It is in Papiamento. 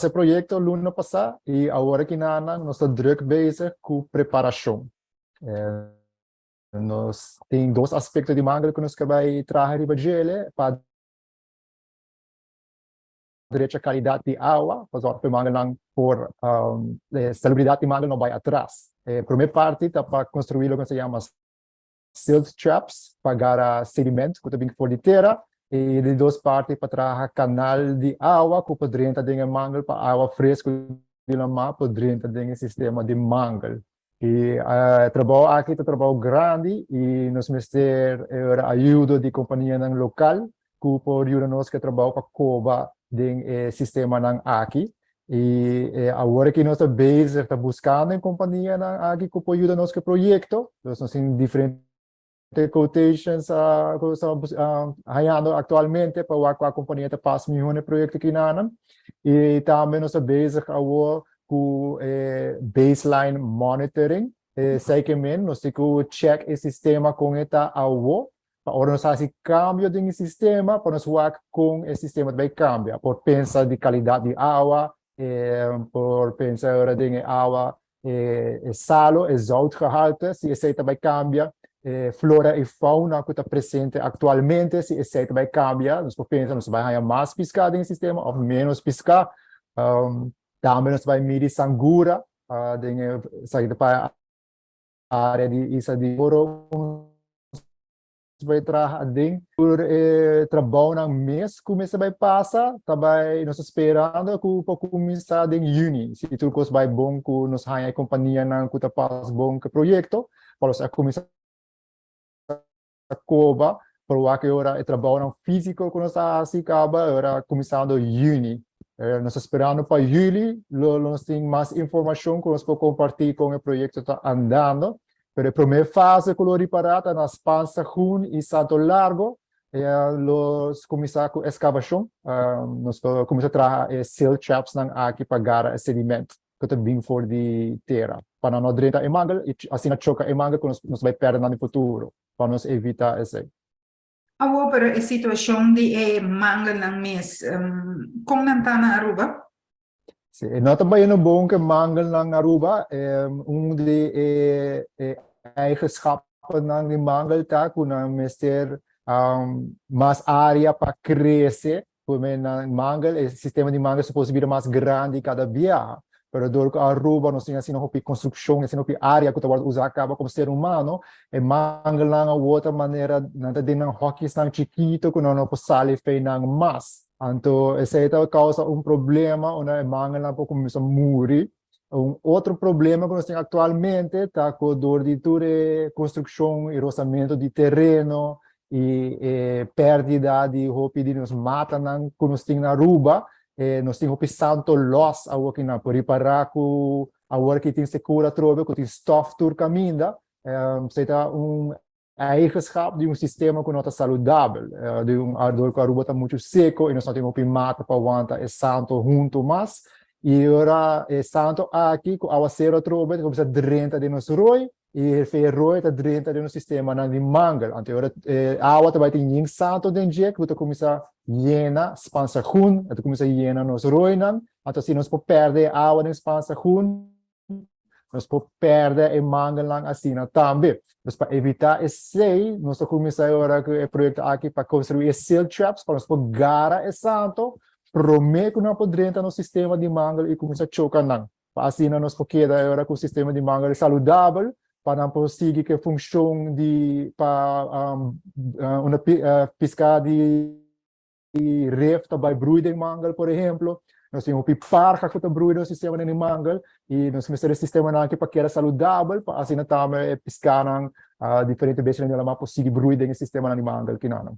E proyecto luna pasa y awor aki nos ta druk bezig cu preparacion. Nos tin dos aspecto di mangel cu nos kier bay traha riba djele pa drecha calidad di awa, pa zorg pa e mangelnan por e salubridad di mangel no bay atras. E prome parti ta pa construi loke nos ta yama silt traps pa gara sediment cu ta bin for di tera y di dos parti pa traha canal di awa cu por drenta den e mangel pa awa fresco di lama por drenta den e sistema di mangel. Y e trabou aki ta trabou grandi y nos mester ayudo di companianan local cu por yuda nos cu e trabou pa coba den e sistemanan aki. Y awor aki nos ta bezig ta buscando e companianan aki cu por yuda nos cu e proyecto. Dus nos tin diferente quotations cu nos ta hayando actualmente pa wak cua compania ta pas miho na e proyecto kinanan. Y tambe nos ta bezig awor cu e baseline monitoring. Esey ke men nos tin cu check e sistema con e ta awo pa ora nos haci cambio den e sistema pa nos wak con e sistema ta bay cambia. Por pensa di calidad di awa, por pensa ora den e awa e salo, e zoutgehalte, si esey ta bay cambia, e flora y fauna cu ta presente actualmente, si esey ta bay cambia. Nos por pensa nos ta bay haya mas pisca den e sistema of menos pisca. Tambe nos ta bay midi sangura den e esaki ta pa area di Isla di Oro nos bay traha aden. Tur e trabounan mes cu mester bay pasa ta bay nos ta sperando cu por cuminsa den juni si tur cos bay bon cu nos haya e companianan cu ta pas bon cu e proyecto pa nos a cuminsa coba por wak e ora e trabounan fisico cu nos ta haci caba e ora cuminsando juni. Nos ta sperando pa juli lo nos tin mas informacion cu nos por comparti con e proyecto ta andando. Pero e prome fase cu lo ripara ta na Spaanse Groen y Santo Largo. Lo cuminsa cu excavacion. Nos lo cuminsa traha e silt traps nan aki pa gara e sediment cu ta bin for di tera pa nan no drenta e mangel y asina choca e mangel cu nos bay perde nan den futuro, pa nos evita esey. Awo, pero e situacion di e mangelnan mes, con nan ta na Aruba? Si, e no ta bayendo bon cu e mangelnan na Aruba. Un di e eigenschappennan di mangel ta cu nan mester mas area pa crece. Por men nan mangel, e sistema di mangel supos bira mas grandi cada biaha. Pero door cu Aruba nos tin asina hopi construccion, asina hopi area cu ta wordo usa caba como ser humano, e mangelnan awor ta manera nan ta den nan hokjesnan chikito cu nan no por sali fei nan mas. Anto esey ta causa un problema unda e mangelnan por cuminsa muri. Un otro problema cu nos tin actualmente ta cu door di tur e construccion y rozamento di tereno y e perdida di hopi di nos matanan cu nos tin na Aruba, nos tin hopi santo los awor ki nan por ripara cu awor ki tin secura atrobe cu tin stof tur caminda. Esey ta un eigenschap di un sistema cu no ta saludabel. Di un door cu Aruba ta mucho seco y nos no tin hopi mata pa wanta e santo hunto mas. Y ora e santo aki cu awacero atrobe ta cuminsa drenta den nos rooi y e rooi ta drenta den nos sistemanan di mangel. Anto ora e awa ta bay tin yin santo den dje cu ta cuminsa yena Spaanse Groen, ta cuminsa yena nos rooinan. Anto si nos por perde e awa den Spaanse Groen, nos por perde e mangelnan asina tambe. Dus pa evita esey, nos ta cuminsa e ora cu e proyecto aki pa construi e silt traps pa nos por gara e santo prome cu nan por drenta nos sistema di mangel y cuminsa choca nan. Pa asina nos por keda e ora cu sistema di mangel saludabel pa nan por sigui cu e funcion di pa una pisca di ref ta bai brui den mangel, por ehemplo. Nos tin hopi parha cu ta brui den nos sistema den mangel y nos mester e sistemanan aki pa keda saludabel pa asina tambe e piscanan, diferente bestianan di lama por sigui brui den e sistemanan di mangel kinanan.